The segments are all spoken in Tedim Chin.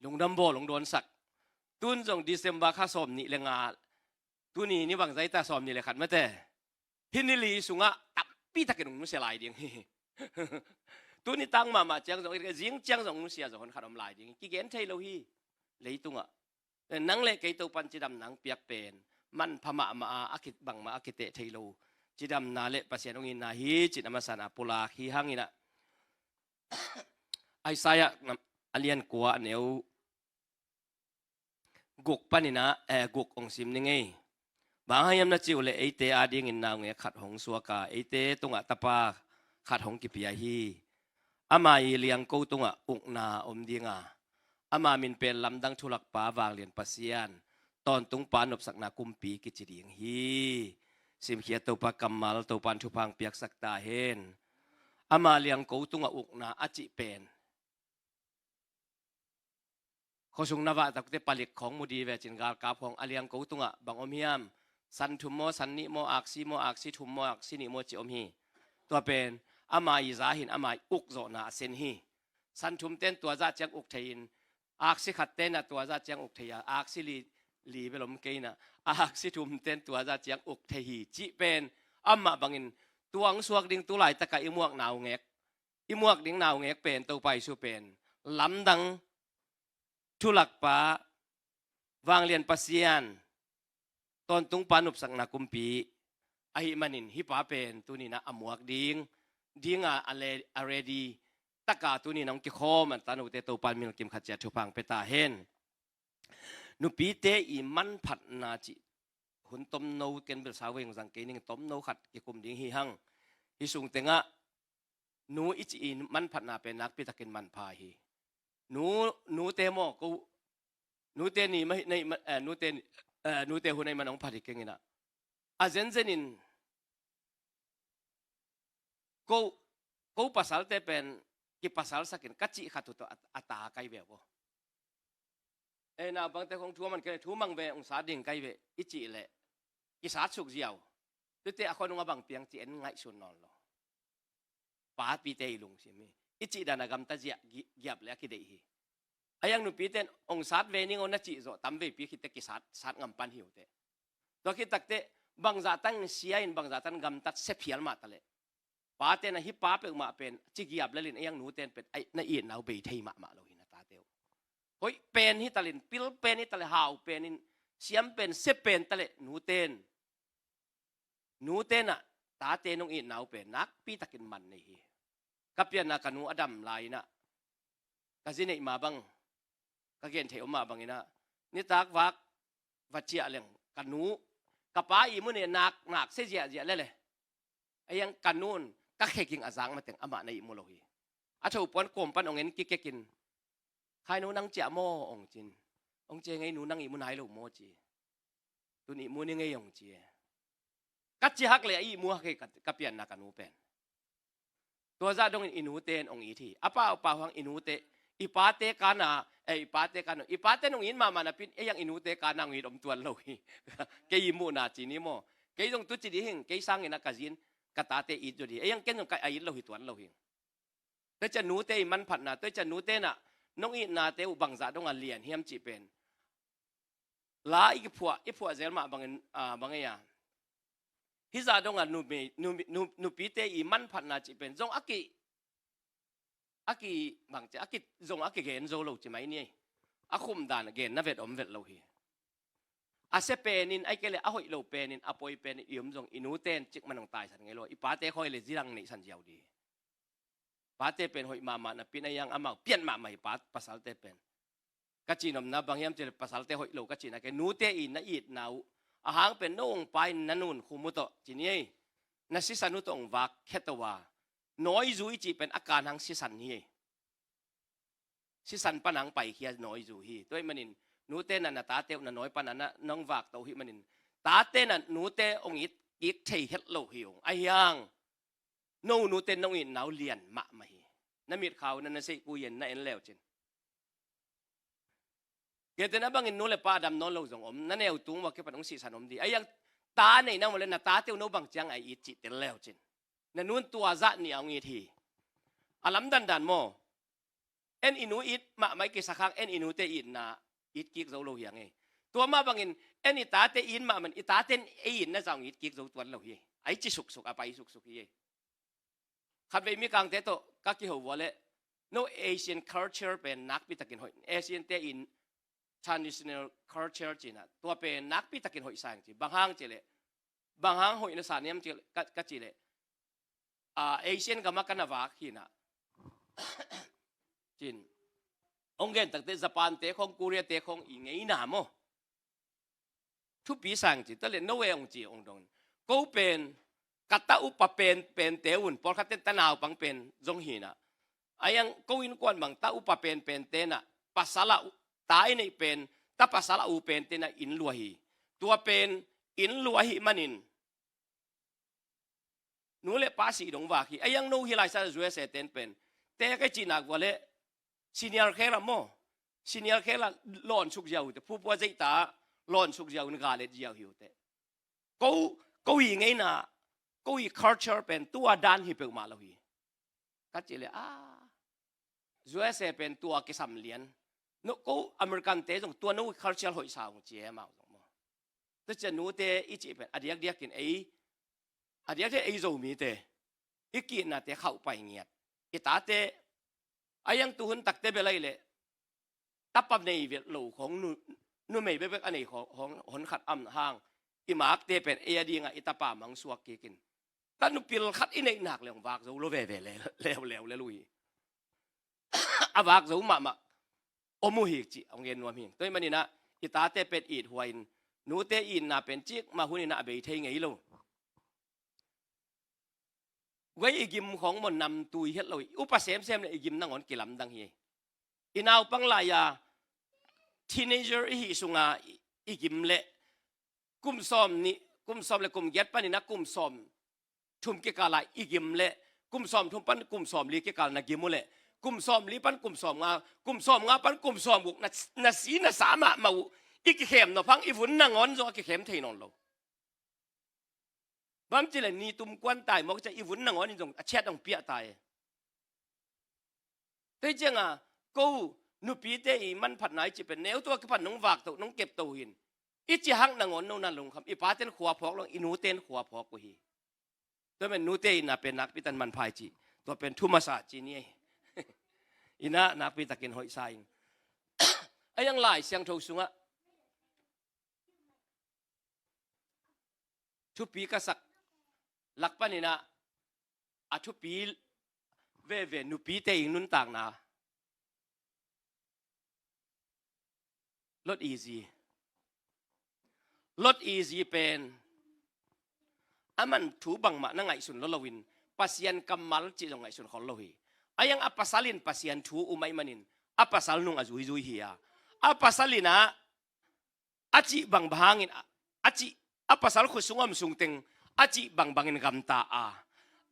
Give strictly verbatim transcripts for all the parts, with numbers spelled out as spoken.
Lungdam bawl hong dawnsak. Tun zong December kha sawm nih le nga, tuni ni bang zai ta, sawm nih le khat mate. Hih ni li sungah tampi takin hong nusia lai ding hi. Tuni tang mahmah ciang zong, zing ciang zong hong nusia zong hon khat om lai ding hi. Kigen thei lo hi. Leitungah nang le kei Topan cidamna hong piak pen manpha mahmah a, a ki, bangmah a kiteh thei lo cidamna le Pasian hong itna hi cih a masa-in a pulak hi hang in ah, Isaiah a lian kua, a neu guk panin ah, eh, guk hong sim ning ei. Bang hang hiam na cih uh leh, eite adingin naungek khat hong suak a, eite tungah tapa khat hong kipia hi. Ama ii liangko tungah ukna om ding a, ama min pen Lamdang Thulakpa, Vanglian Pasian, Tawntungpa, Nopsakna Kumpi kici ding hi. Simkhiat Topa kammal, Topan thupha hong piaksak ta hen. Ama liangko tungah ukna a cih pen, khuasung na vah takte palik khawng mu di ve cin, galkap khawng a liangko tungah bang om hiam? San thum maw, san nih maw, aksi maw, aksi thum maw, aksi nih maw ci om hi. Tua pen ama ii za hi in, ama ii ukzawhna a sen hi. San thum ten tua zah ciang uk thei in, aksi khat ten ah tua zah ciang uk thei a, aksi li, li bel om kei in ah, aksi thum ten tua zah ciang uk thei hi cih pen amah bangin, tua hong suak ding tu laitakah i muak naungek, i muak ding naungek pen Topa Jesu pen Lamdang Thulakpa, Vanglian Pasian, Tawntungpa, Nopsakna Kumpi ahih manin, hih pa pen tuni-in ah a muak ding, ding a, a le, a ready taka tuni-in ah hong kikhawm a tanote Topan min kim khat ciat thupha hong pia ta hen. Nupite ii manphatna cih hun tomno, ken bel sau vei hong zang kei ning, tomno khat kikum ding hi hang. Hih sung tengah nu i cih ii manphatna pen nakpi takin manpha hi. Nu, nute maw, ko, nute ni mah, nei mah, eh, nute ni, eh, nute hun ahih man hong phat hi keng in ah, a zenzen in ko, ko pasalte pen kipasalsak in ka cih khat uh tawh a, a ta kai ve uh. Eh, naupangte khawng thu a man kei leh, thu mang ve, hong sat ding kai ve i cih leh kisat suk ziau. Tuate a khua nung a bang piang cih en ngaihsun nawn lo. Papite ii lungsim hi. I cih dan a gamtat ziah gi-, giap leh a kideih hi. A iang nupite in hong sat ve ning aw na cih zawh tam veipi khit teh kisat, sat ngam pan hi uh teh. Tua khit tak teh bangzah tan sia in, bangzah tan gamtat sia phial mah ta leh, pate in ah hih pa peuhmah pen ci giap lel in, a iang nute in pen, ai, na itna uh bei thei mahmah lo hi, na tate uh. Hoih pen hi ta leh, pil pen hi ta leh, hau pen in, siam pen, sia pen ta leh, nute in, nute in ah tate nong itna uh pen nakpi takin man nei hi. Ka pianna ka nu a dam lai in ah, ka zi neih ma bang, ka gen theih om mah bangin ah, nitak vak va ciah leng ka nu, ka pa ihmu in nak, nak sia ziahziah lel e. A iang ka nu in ka khe ging a zak mateng amah na ihmu lo hi. A tho puan kawm pan hong en kikek in, "Khai nu, nang ciah maw?" hong ci in. "Hong ci e, ngei nu, nang ihmu nai lo maw?" ci. "Tun ihmu ning ei," hong ci e. Ka ci hak leh a ihmu hak hi ka, ka pianna ka nu pen. Tua zah dongin i nute in hong it hi. A pau, a pau hang i nute, i pate kana, eh, i pate kana, i pate in hong it mahmah napi in, a iang i nute kana hong it om tuan lo hi. Kei ihmuhna ci ni maw. Kei zong tu ci ding hing, kei sangin ah ka zi in ka tate it zaw ding hi. A iang ken zong ka a it lo hi tuan lo hing. Tua ciang nute ii manphatna, tua ciang nute in ah nong itnate uh bangzah dong a lian hiam cih pen la i phuah, i phuah zel mah bangin, ah, bang ei a, hih zah dong a nu, nu, nu, nupite ii manphatna cih pen zong a ki, a ki, bang ci, a ki, zong a kigen zo lo ci mai ni ei. A khum dan a gen na vet om vet lo hi. A sia pen in, ahih kei leh a hoih lo pen in, a poi pen in i om zong, i nute in cikmah in hong taisan ngei lo. I pate khawng leh zi dang neihsan ziau ding hi. Pate pen hoih mahmah napi in, a iang amau pian mahmah hi, pa, pasalte pen. Ka cih nopna bang hiam cih leh, pasalte hoih lo ka cihna kei, nute ii na itna uh, a hang pen no hong pai in, na nu in khum uh tawh ci ni ei, na sisan uh tawh hong vak khia to a. Nawizu i cih pen a kan hang sisan hi ei. Sisan pan hong paikhia nawizu hi. Tua ahih manin nute in ah na tate uh na nawi pan ah na, nong vak to uh ahih manin, tate in ah nute hong it kik thei het lo hi ung. A hiang no nute in nong itna uh lian mahmah hi. Na mitkha uh na, na seihku yen na en leu cin, kei ten a bangin nu le pa a dam nawn lo zong om, na neu tung uh a kipan hong sihsan om ding. A iang ta nei na om leh, na tate uh no bang ciang a it cih tel leu cin, na nu in tua zah nih a hong it hi. A lamdang dan maw. En i nu it mahmah i kisak hang, en i nute itna it kik zo lo hi hang e. Tua mah bangin en i tate it mahmah in i tate in ei itna zong it kik zo tuan lo hi. A i ci suksuk, a pai suksuk hi e. Khatvei Mikangte tawh ka kiho vua leh, no, Asian culture pen nakpi takin hoih, Asian te in traditional culture cihna, tua pen nakpi takin hoih sa ing ci. Bang hang cih leh, bang hang hoih na sa niam cih leh, ka, ka cih leh, a, Asian gam ah ka na vak hi na. Cin, hong gen takte Japan te khong, Korea te khong i ngeina maw, thupi sa ing ci. Tua leh no e hong ci, hong dong. Ko pen ka ta upa pen, pente un, pawlkhat ten ta naupang pen zong hi na. A iang ko innkuan bang ta upa pen, pente na, pasal a u, ta i neih pen, ta pasal a u pente na inn lua hi. Tua pen inn lua hi manin nu le pa si dong vak hi. A iang no hi lai sa U S A ten pen, te ka cih nak vua leh, senior khel ah maw, senior khel ah lawn suk ziau hi te, phupua zeihta lawn suk ziau in galet ziau hi uh te. Ko, ko i ngeina, ko i culture pen tua dan hi peuhmah lo hi. Ka cih leh, a, U S A pen tua kisam lian. No, ko American te zong tua no culture hoih sa ung ci e, amau zong maw. Tua ciang nute i cih pen a diakdiakin ei, a diakdiak ei Zomite i ki-itnate khauh pai ngiat. I tate, a iang tu hun takte bel ahih leh tapa nei vet lo khong, nu, numei bekbek a nei khong, hong, hon khat om hang, i makte pen ei a dingah i tapa mang suak kikin, ta nupil khat i neih nak leh hong vak zo lo veve le, leuleu le lui hi. A vak zo mahmah om uh hi cih hong gen nuam hi. Tua ahih manin ah i tate pen it huai in, nute itna pen cikmah hun in ah a bei thei ngei lo. Guai i gim khong maw, namtui het lo hi. Upa semsem le i gim nangawn kilamdang hi. I naupang lai-a teenager i hih sunga i, i gim le kum sawm nih, kum sawm le kum giat panin ah kum sawm thum kikal ah i gim le kum sawm thum pan kum sawm li kikal na gim uh le kum sawm li pan kum sawm nga, kum sawm nga pan kum sawm guk na, na si na sa mahmah uh. I kikhem nop hang i vun nangawn zong a kikhem thei nawn lo. Bang ci leh ni tum kuan tai mawk ciang i vun nangawn in zong a ciat hong piah tai. Tua hi cianga ko nupite i manphatna i cih pen neu tua kipan nong vak to, nong kep to hin, i cih hang nangawn no na lungkham, i paten khua phawk lo, i nuten khua phawk uh hi. Tua pen nute itna pen nakpi takin manpha i cih, tua pen thu masa ci ni ei. Ina nakpi takin hoih sa ing. A iang Lai Siangtho sungah thupi ka sak lak panin ah a thupi veve nupite i nuntakna. Lot Easy. Lot Easy pen aman thu bangmah na ngaihsun lo loin Pasian kammal cih zong ngaihsun khol lo hi. A iang a pasal in Pasian thu um ahih manin a pasal nung a zuizui hi a, a pasal in ah a cih bangbang hangin a, a cih, a pasal khut sung om sungteng a cih bangbangin gamta a,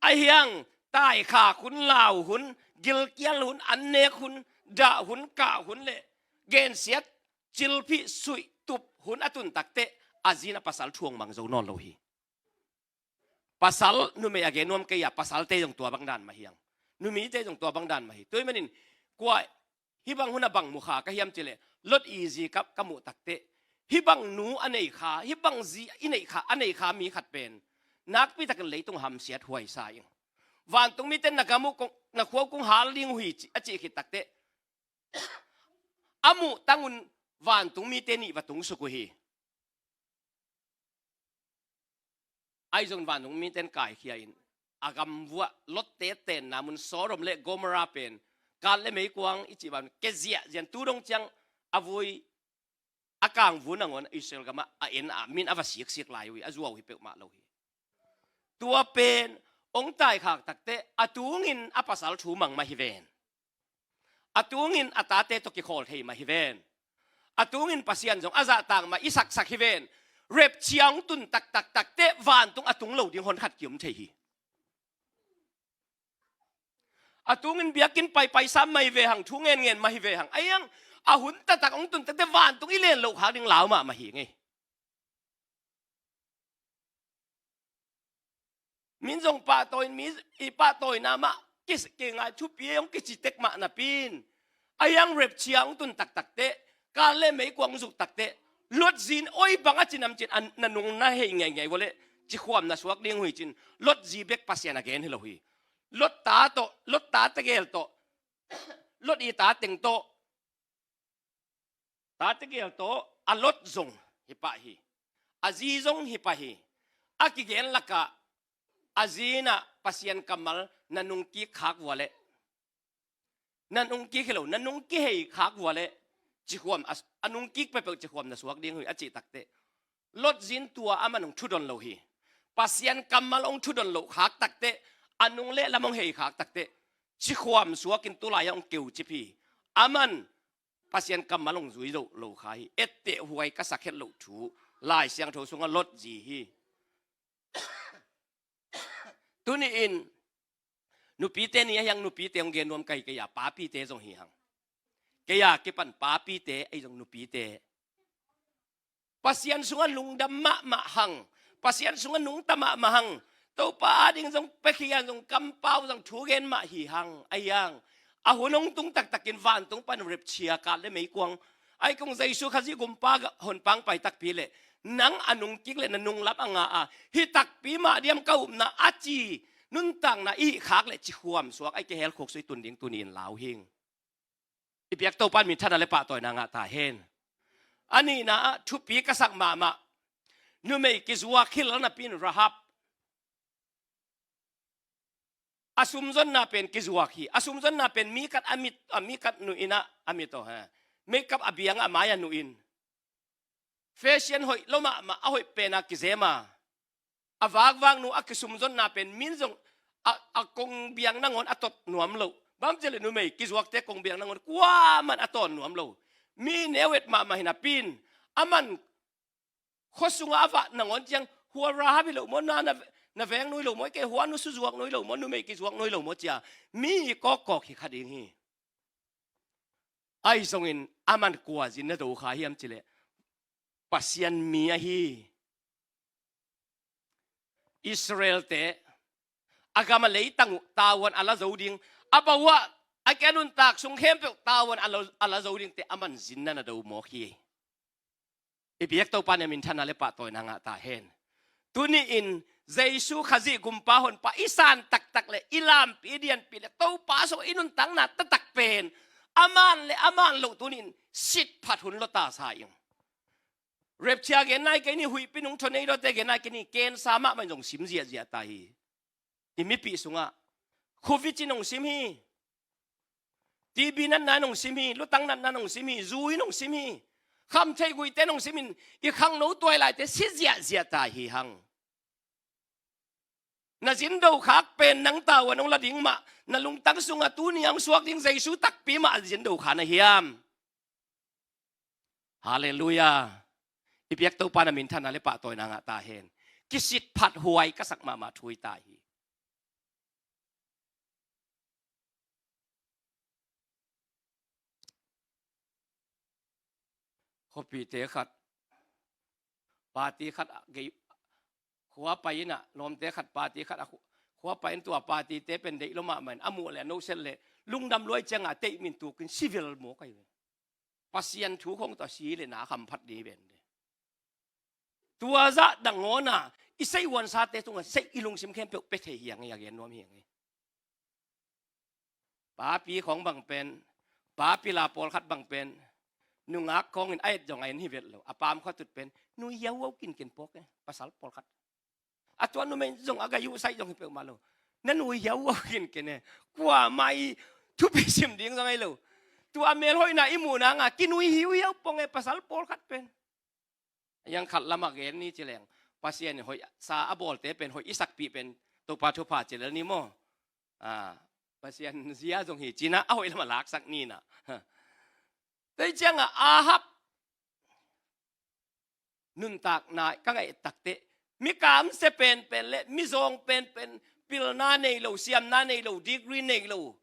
a hiang taikhak hun, lau hun, gilkial hun, annek hun, dah hun, kah hun le gensiat, cilphih, suih, tup hun a tun takteh a zin a pasal thuang mang zo nawn lo hi. Pasal numei a gen nuam kei a, pasalte zong tua bang dan mah hiang, numite zong tua bang dan mah hi. Tua ahih manin kua hih bang hun a bang mu kha ka hiam cih leh Lot Easy ka, ka muh takteh hih bang nu a nei kha, hih bang zi i neih kha, a nei kha mi khat pen nakpi takin leitung hamsiat huai sa ing. Vantung mite na gam uh kong, na khua uh kong hal ding uh hi ci, a cih khit takteh a muh tang un vantung mite nih va tung suk uh hi. Ahi zongin vantung mite in kaikhia in a gam vuah Lotte tenna mun Sodom le Gomorrah pen, kat le meikuang i cih bang kia ziahziah in tu dong ciang a vui, a kangvu nangawn Israel gamah a en a min a va siksik lai uh hi, a zuau hi peuhmah lo hi. Tua pen hong taikhak takteh a tungin a pasal thu mang mah hi ven. A tungin a tate tawh kikhawl thei mah hi ven. A tungin Pasian zong a zahtak mah i saksak hi ven. Rapture hong tun taktak takteh vantung a tung lo ding hon khat ki-om thei hi. A tungin biakinn paipai sam mah hi ve hang, thu ngenngen mah hi ve hang. A hiang a hun taktak hong tun takteh vantung i len loh khak ding lau mahmah hi ngei. Min zong pahtawi in, mi i pahtawina mah ki, kingai thupi hong kici tek mah napi in, A hiang rapture hong tun taktak teh, kal le meikuang hong zuk tak teh, Lot zi in oi bang a ci nam cin, a na nung na hei ngeingei vua leh, cikhuam na suak ding uh hi cin, Lot zi bek Pasian a gen hi lo hi. Lot ta tawh, Lot ta tegel tawh, Lot i ta teng tawh, ta tegel tawh, a Lot zong hi pah hi. A zi zong hi pah hi. A kigen lakah, a zi in ah Pasian kammal na nungkik khak vua leh, na nungkik hi lo, na nungkihei khak vua leh, cikhuam a, a nungkik peuhpeuh cikhuam na suak ding uh hi a cih tak teh, Lot zi in tua aman hong thudon lo hi. Pasian kammal hong thudon loh khak tak teh, a nung le lam hong hei khak tak teh, cikhuam suakin tulai-ah hong keucip hi. Aman Pasian kammal hong zui loh lo kha hi. Etteh huai ka sak het loh thu, Lai Siangtho sungah Lot zi hi. Tuni-in, nupite ni a hiang nupite hong gen nuam ka hi kei a, papite zong hi hang. Kei a kipan papite, ei zong nupite. Pasian sungah lungdam mahmah hang. Pasian sungah nungta mahmah hang. Topa ading zong, Piankhian zong, kampau zong, thu gen mah hi hang. A hiang, a hun hong tung taktakin vantung pan rapture, kal le meikuang, ahi kong Jesu Khazih gumpa honpa hong pai takpi leh, nang a nungkik leh na nunglam a nga a, hi takpi mah diam ka upna a ci, nuntakna i hih khak leh cikhuam suak, ahi kei hell khuk sui tun ding tuni-in lau hing. I biak Topa in minthanna le pahtawina ngah ta hen. A nihna ah thupi ka sak mahmah, numei kizuak hi lo napi-in Rahab, a sumzonna pen kizuak hi. A sumzonna pen mi khat a mit, a mi khat nuh in ah, a mit aw he, makeup a biang a mai-ah nuh in, fashion hoih lo mahmah, a hoih pen a kizem a, a vakvak nu a kisumzonna pen min zong a, a kongbiang nangawn a tot nuam lo. Bang ci leh numei kizuakte kongbiang nangawn kuaman a tawn nuam lo. Mi neu et mahmah hi napi-in, aman khua sungah a vah nangawn ciang, hua Rahab hi lo maw, na, na, na veng nu hi lo maw, kei hua nu suzuak nu hi lo maw, numei kizuak nu hi lo maw ci-a mi kawkkawk hi kha ding hi. Ahi zongin aman kua zin na do kha hiam ci leh, Pasian mi ahi Israel-te a gam a leitang uh tavuan a la zo ding, a bawah a kia nuntak sung khempeuh tavuan a la, a la zo dingte aman zin na na do mawk hi. I biak Topa in a minthanna le pahtawina ngah ta hen. Tuni-in Jesu Khazih gumpa honpa i san taktak leh, i lampi, i dianpi leh, Topa sung i nuntakna taktak pen, aman le aman loh tuni-in sitphat hun lua ta sa ing. Rapture gen nai kei ni, huihpi nung thonei dawte gen nai kei ni, kensa mahmah in zong sim ziahziah ta hi. I mipi sungah Covid in hong sim hi. T B natna in hong sim hi. Lutang natna in hong sim hi. Zu in hong sim hi. Khamtheih guihte in hong sim in, i khangno tuailaite si ziahziah ta hi hang. Na zin do khak pen nang tavuan hong la ding mah, na lungtang sungah tuni a hong suak ding Jesu takpi mah a zin do kha na hiam? Halleluiah. I biak Topa in a minthanna le pahtawina ngah ta hen. Kisitphat huai ka sak mahmah thu hi ta hi. Khuapite khat, party khat a gei, khua pai in ah, lawmte khat party khat a khu-, khua pai in, tua partyte pen deih lua mahmah in, a muh leh a noset leh, lungdam luai ciangah teih min tukin civil mawk ahi ve. Pasian thu khong tawh si leh na khamphat ding hi ven de. Tua zah dang ngawn a, i seih huansate tungah seih, i lungsim khempeuh pia thei hi hang ei, a gen nuam hi hang ei. Papi khawng bang pen, papi la pawlkhat bang pen, nungak khawngin a et zong a en hi vet lo. A pam khua tut pen, nui hiauhiau kinken pawk e, pasal pawlkhat. A tua numei zong a gai uh saih zong hi peuhmah lo. Na nui hiauhiau kinken e, kuamah i thupi sim ding zong ahi lo. Tua melhoihna i muh nangah kinui hiauhiau pong e, pasal pawlkhat pen. A hiang khat lamah gen ni ci leng, Pasian in hoihsa a bawlte pen hoih i sakpih pen Topa thupha ci lel ni maw? A, Pasian zia zong hi ci-in ah a hoih lamah laksak ni in ah. Tua hi ciangah Ahab nuntakna ka ngaih takteh, mi kamsia penpen le mi zawng penpen, pilna nei lo, siamna nei lo, degree nei lo,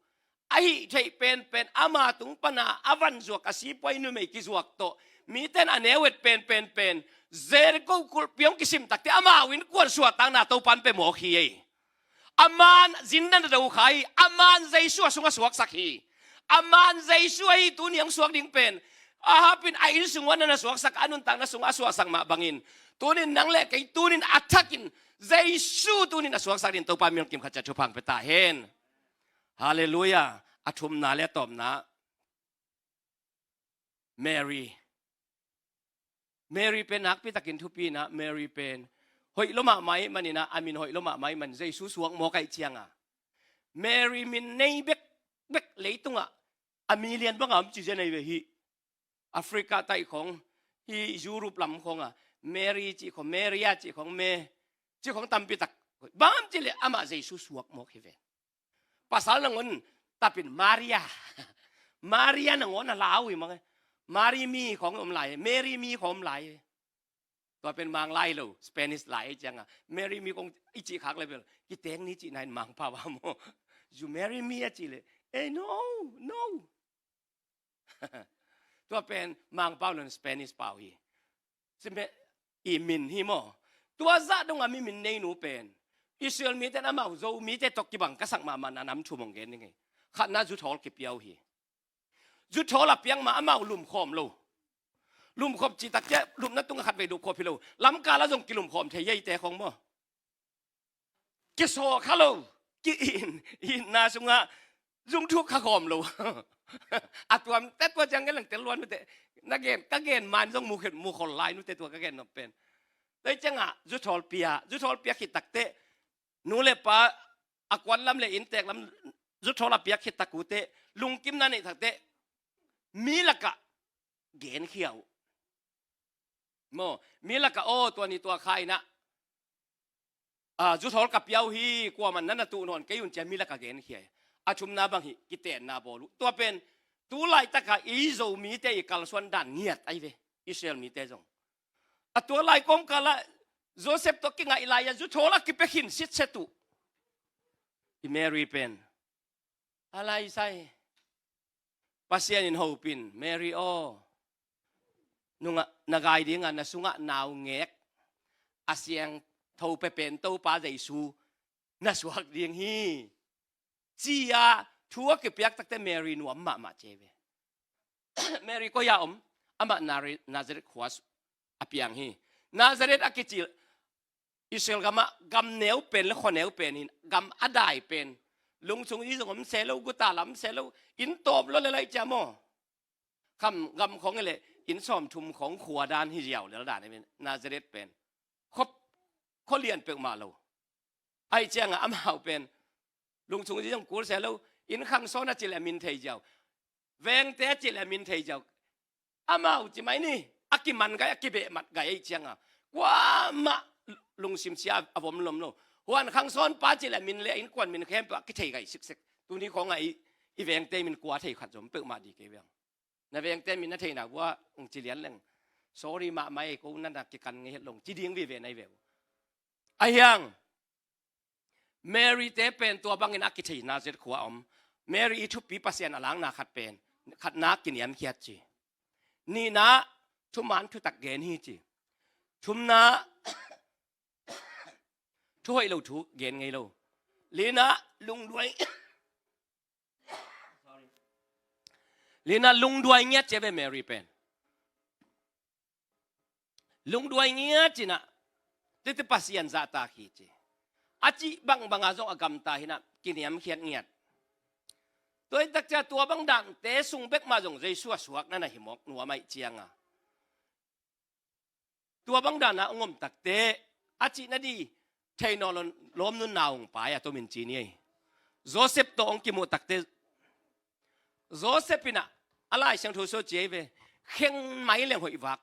a hih theih penpen, ama tung pana a vanzuak a sipuai numei kizuak tawh, mite in a neu et penpenpen, Jericho kulhpi hong kisim takteh, amau innkuan suahtakna Topa in pia mawk hi ei. Aman zin na na do kha hi, aman Jesu a sungah suaksak hi. Aman Jesu ahi tuni hong suak ding pen, Ahab in a inn sung uah na suaksak, a nuntakna sungah a suaksak mah bangin, tunin nang le kei tunin a thakin Jesu tunin a suaksak ding Topa min kim khat ciat thupha pia ta hen. Halleluiah. A thumna le a tawpna, Mary. Mary pen nakpi takin thupi inah, Mary pen hoih lo mahmah ahih maninah, a min hoih lo mahmah ahih man Jesu suak mawk ahih ciangah, Mary min nei bekbek leitungah a mi lian bangah om ci zen ahi ve hi. Africa taih khong, hi Europe lam khongah Mary cih khong, Maria cih khong, me cih khong tampi tak. Bang om cih leh amah Jesu suak mawk hi ve. Pasal nangawn tapin Maria. Maria nangawn a lau hi mang e. Mary mi khong om lai, Mary mi khong om lai. Tua pen Mang lai lo, Spanish lai ahi ciangah Mary mi khong i cih khak le bel kiteng ni cihna in Mangpau a maw. You marry me a cih leh, eh, no, no. Tua pen Mangpau lo, Spanish pau hi. Sime i min hi maw. Tua zah dongah mi min neinu pen Israel mite in amau Zomite tawh kibang ka sak mahmahna nam thum hong gen ning ei. Khatna, zuthawl kipia uh hi. Zuthawl a piak mah amau lumkhawm lo. Lumkhawm cih takte lupna tungah khatvei lupkhawm hi lo. Lamkal ah zong kilumkhawm thei hi eite khong maw. Kisaw kha lo, ki-in, itna sungah zung thuk kha khawm lo. A tuamte tua ciang gen lang tel luan nute. Na gen, ka gen man zong mu khit, mu khol lai nute tua ka gen nop pen. Tua ciangah zuthawl pia, zuthawl pia khit takte, nu le pa a kuan lam le inntek lam zuthawl a piak khit tak ute, lungkimna neih takte, mi lakah genkhia uh. Maw, mi lakah, aw, tua ni tua kha inah, a, zuthawl ka pia uh hi, kuaman na na tuh nawn kei un cia mi lakah genkhia hi. A thumna bang hi, kitenna bawl uh. Tua pen tu laitakah i Zomite i kalsuan dan ngiat ahi ve, Israel mite zong. A tua lai kawmkalah Joseph tawh kingaih lai-ah zuthawl a kipia khin sitset uh. I Mary pen a lai sai. Pasian in hopin, Mary aw, nungah na gai dingah na sungah naungek a siangtho pepen Topa Jesu na suak ding hi, ci-a thu a kipiak takte Mary nuam mahmah ci ve. Mary koi-a om? Amah Nari-, Nazareth khua a piang hi. Nazareth a kici Israel gamah gam neu pen le khua neu pen hi-in, gam a dai pen, lungsung i zong om se lo, guta lam se lo, inn tawp lo le lai cia maw. Kham gam khong hi leh inn sawmthum khong khua dan hi ziau lel dan hi pen, Nazareth pen. Khop, khua lian peuhmah lo. Ahi ciangah amau pen lungsung i zong kul se lo, inn khang sawn a ci leh a min thei ziau. Vengte a ci leh a min thei ziau. Amau ci mai ni, a kiman gai, a kibehmat gai ahi ciangah kuamah lungsim sia a vom lom lo. Huan khang sawn pa ci leh a min le a innkuan min khempeuh a kithei gai siksek. Tuni khawngah i, i vengte min kua thei khat zom peuhmah di kei veng. Na vengte min na theihna vua hong ci lian leng, sorry mahmah ei, ko na na kikan ngei het lo ci ding vive na hi ve uh. Ahi hang Mary te pen tua bangin a kithei Nazareth khua a om. Mary i thupi Pasian a lakna khat pen, khatna kiniamkhiat ci. Nihna thuman thutak gen hi ci. Thumna thu hoih lo thu gen ngei lo. Lina lungduai Lina lungduai ngiat ci ve Mary pen. Lungduai ngiat cinah, tete Pasian zahtak hi ci. A cih bangbanga zong a gamta hinah kiniamkhiat ngiat. Tua hi takcia tua bang dante sung bekmah zong Jesu a suakna na hi mawk nuam aih cianga. Tua bang dana hong om takte a cihna di thei nawn lo, lawmnu nau hong pai a tomin ci ni ei. Joseph tawh hong kimuh takte Joseph inah a Lai Siangtho sua ci ei ve. Kheng mai leng hoih vak.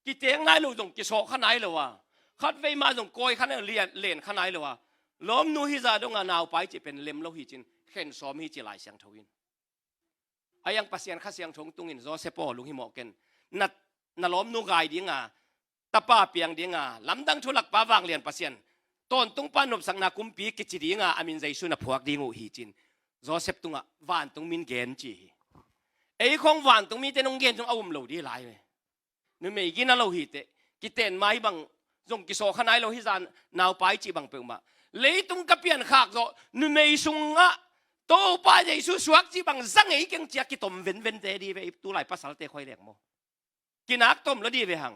Kiteng nai lo zong kisawh kha nai lo a, khatvei mah zong kawi kha nai lo, lian, len kha nai lo a, lawmnu hiza donga nau pai cih pen lem lo hi cin khen sawm hi ci Lai Siangtho in. A iang Pasian Kha Siangtho hong tungin Joseph aw lunghimawh ken. Na, na lawmnu gai dinga, tapa piang dinga, lamdang thu lakpa vanglian Pasian, tawntungpa nopsakna kumpi kici dinga a min Jesu na phuak ding uh hi cin Joseph tungah vantung min gen ci hi. Ei khong vantung mite nong gen tung a um lo di lai ve. Numei gina lo hiteh, kiten mai bang zong kisawh kha nai lo hi zan, naupai cih bang peuhmah. Leitung ka piankhak zawh numei sungah Topa Jesu suak cih bang za ngei keng ci-a kitom venvente di ve, i tulai pasalte khoi leng maw. Kinak tom lo di ve hang.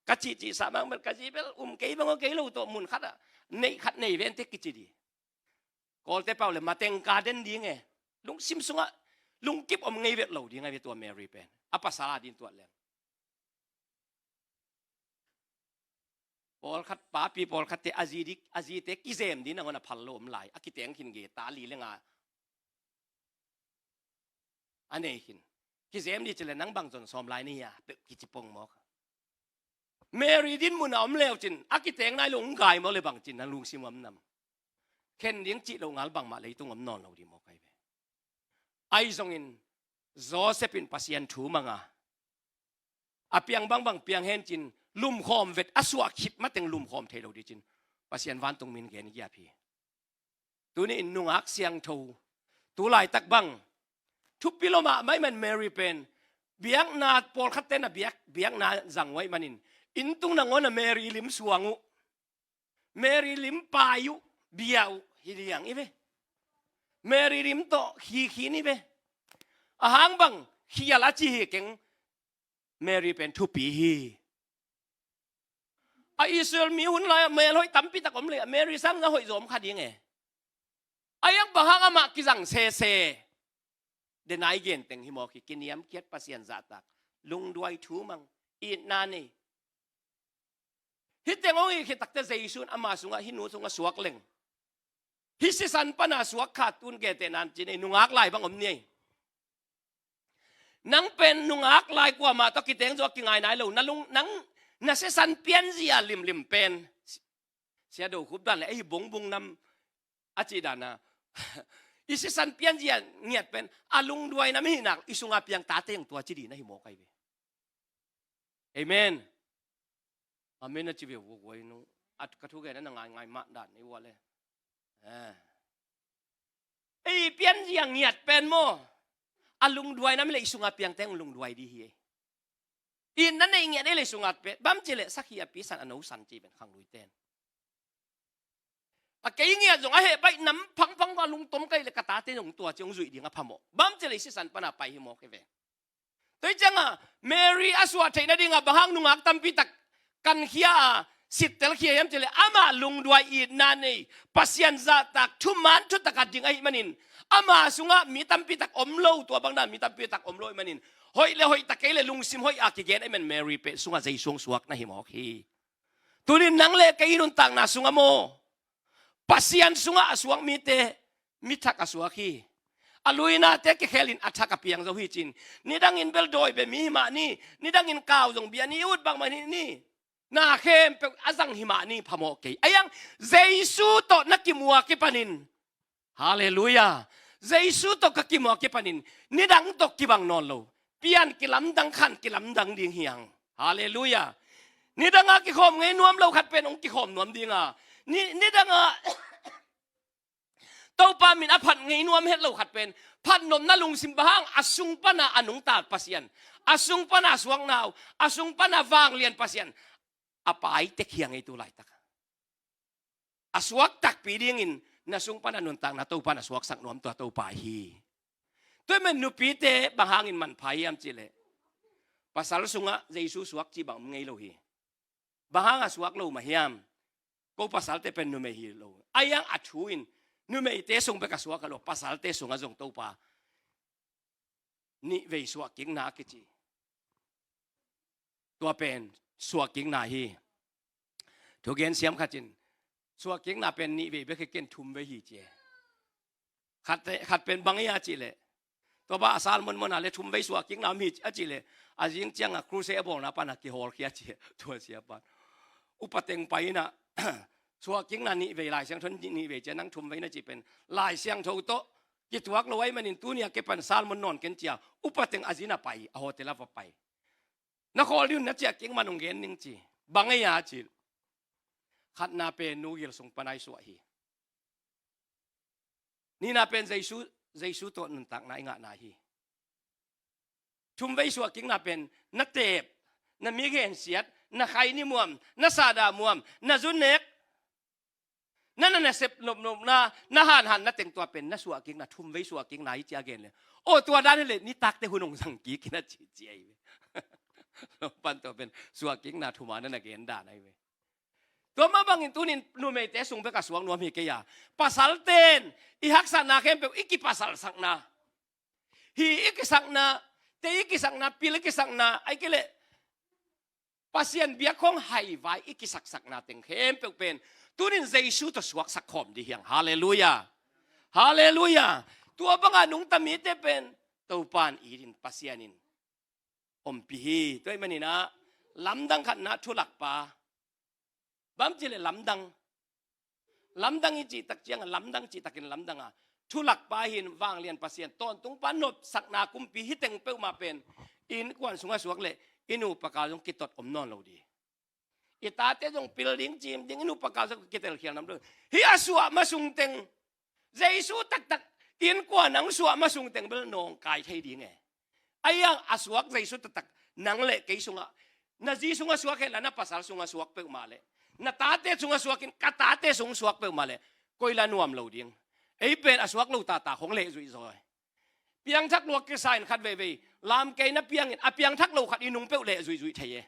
Ka cihcih sah mang bel ka zi bel um kei bang aw kei lo tawh mun khat ah neih khat nei vente kici di. Kawlte pau le mateng ka den ding e. Lungsim sungah lungkip om ngei vet lo ding a ve tua Mary pen. A pasal a din tuat leng. Pawlkhat papi pawlkhatte a zi dik, a zite kizem ding nangawn a phal lo om lai. A kiteng khin ge ta li le nga a nei khin. Kizem ni ci le nang bang zon sawm lai ni a peuh kici pong mawk. Mary din mun a om leu cin a kiteng nai lo hong gai mawk le bang cin na lungsim om nam. Khen ding cih lo ngal bangmah leitung om nawn lo ding mawk ai ve. Ai zongin Joseph in Pasian thu manga a piang bangbang piang hen cin lumkhawm vet a suah khit mateng lumkhawm thei lo di cin Pasian vantung min gen giap hi. Tuni in nungak siangtho tu laitak bang thupi lo mahmah i man Mary pen biakna pawlkhatte na biak, biakna zang uh ahih manin inntung nangawn a Mary lim suang uh. Mary lim pai uh, bia uh hi liang i ve. Mary lim tawh khikhin i ve. A hang bang khial a ci hi keng Mary pen thupi hi. A Israel mi hun lai-ah melhoih tampi tak om le Mary sang na hoih zawm kha ding e. A iang bang hang amah kizang sese. Denai genteng hi mawk hi kiniamkhiat Pasian zahtak. Lungduai thu mang itna nei. Hih teng hong hih khit takte Jesu in ama sungah hih nu sungah suak leng. Hih sisan pana suak khat tun gete nan ci nei nungak lai bang om ni ei. Nang pen nungak lai kuamah tawh kiteng zawh a kingai nai lo. Na lung, nang na sisan pianzia limlim pen. Sia do khup dan le, ei bongbong nam a cih dana. I sisan pianzia ngiat pen. A lungduai nam hi nak, i sunga piang tate hong tua ci di na hi mawk ai ve. Amen. Amen a ci ve vua guai nu. At ka thu gen a na ngai ngai mah dan i vua le. Eh. Ei pianzia ngiat pen maw. A lungduai nam le i sunga piangte hong lungduai di hi ei. I na nei ngiat ei le i sunga pen. Bam ci le sakhi a pisan a no san ci pen khang lui ten. A kei ngiat zong a heh baih nam phangphang a lungtom kai le ka tate zong tua ci hong zuih ding a phamawh. Bam ci le i sisan pana pai hi mawk hi ve. Tua hi cianga Mary a suah theih nadinga bang hang nungak tampi tak kankhia a sittel khia hiam ci le ama lungduai itna nei Pasian zahtak thuman thutak a ding ahih manin ama sungah mi tampi tak om lo tua bangna mi tampi tak om lo ahih manin hoih le hoih tak kei le lungsim hoih a kigen ahih man Mary peh sungah Jesu hong suak na hi mawk hi. Tunin nang le kei i nuntakna sungah maw Pasian sungah a suak mite mithak a suak hi. A luinate kikhelin a thak a piang zo hi cin. Nidangin bel dawi bia mi hi mah ni. Nidangin kau zong bia ni ut bangmah ni ni. Na khempeuh a zang hi mah ni phamawh kei. A iang Jesu tawh na kimuak kipanin. Halleluiah. Jesu tawh ka kimuak kipanin. Nidang tawh kibang nawn lo. Pian kilamdang khan kilamdang ding hiang. Halleluiah. Nidanga kikhawm ngei nuam lo khat pen hong kikhawm nuam dinga. Ni, nidanga Topa min a phat ngei nuam het lo khat pen phat nopna lungsim bang hang a sung pana a nungta Pasian, a sung pana a suakna uh, a sung pana vanglian Pasian a pai tek hiang ei tu laitak. A suak takpi dingin na sung pana nuntakna Topa na suaksak nuam tua Topa hi. Tua men nupite bang hangin manpha hiam cileh pasal sungah Jesu suak ci bang om ngei lo hi. Bang hanga suak lo mah hiam? Ko pasalte pen numei hi lo. A iang a thu in numeite sung bek a suak a lo pasalte sungah zong Topa nihvei suahkikna a kici. Tua pen suahkikna hi. Thugen siam khat in suahkikna pen nihvei bek hi ken thumvei hi ci e. Khat, khat pen bang hi a cihleh tua bang a salmon mona le thumvei suahkikna om hi a cihleh a zing cianga crusade a bawlna pana kihawlkhia ci e. Tua sia pan upa teng pai ina suahkikna nihvei Lai Siangtho nihvei cia nang thumvei na ci pen Lai Siangtho tawh kituak lo ai manin tunia ke pan salmon nawn ken cia upa teng a zina pai a hotel a va pai. Na khawl dih un na ciah kik man hong gen ning ci. Bang ei a ci. Khatna pen nu gil sung panai suah hi. Nihna pen Jesu, Jesu tawh nuntakna i ngahna hi. Thumvei suahkikna pen na teep, na mi gensiat, na khaini muam, na sahdah muam, na zunnek, Na na nasep nopnopna, na hanhanna teng tua pen na suahkikna, thumvei suahkikna hi ci a gen le, aw tua dan hi le nitakte hun hong zang kik in a ci ci ahi ve. Lawmpan tua pen suahkikna thuma na na gen dan ahi ve. Tua mah bangin tunin numeite sung bek a suak nuam hi kei a, pasalten i haksatna khempeuh i kipasalsakna, hi i kisakna, tei i kisakna, pil i kisakna, ai kei leh Pasian biak khong haivai i kisaksakna teng khempeuh pen tunin Jesu tawh suaksak khawm dih hiang. Halleluia. Halleluia. Tua banga nungta mite pen Topan itin Pasian in ompih hi. Tua ahih manin ah lamdang khatna thulakpa, bang ci le lamdang, lamdang i cihtak ciangin lamdang cihtakin lamdang a, thulakpa hi in vanglian Pasian tawntungpa nopsakna kumpi hi teng peuhmah pen innkuan sungah suak le i nupa kal zong kitot om nawn lo dih. I tate zong pil ding, cim ding, i nupa kal zong kitelkhial nam lo. Hi a suah ma sung teng Jesu taktak innkuan a hong suah ma sung teng bel nawngkai thei ding e. Ahi hang a suak Jesu taktak nang le kei sungah, na zi sungah suak hen la na pasal sungah suak peuhmah le, na tate sungah suakin ka tate sung suak peuhmah le, koi la nuam lo ding. Ei pen a suak lo tata khong lehzuih zaw e. Piangthak lua kisa in khat veivei lamkeina piangin a piangthak lo khat i nung peuh lehzuihzuih thei e.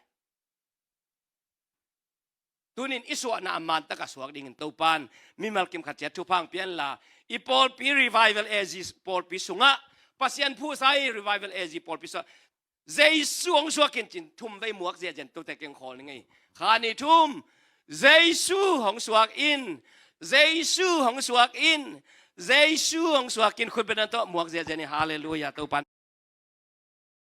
Tunin i suahna a mantak a suak dingin Topan mimal kimkhat ciat thupha hong pia inla, i pawlpi Revival A Z pawlpi sungah, Pasian phuhsa i Revival A Z pawlpi sungah Jesu hong suak in cin thumvei muak ziahziah in, tute keng khawl ni ngei. Kha ni thum, Jesu hong suak in, Jesu hong suak in, Jesu hong suak in, khutbetna tawh muak ziahziah ni. Halleluia. Topan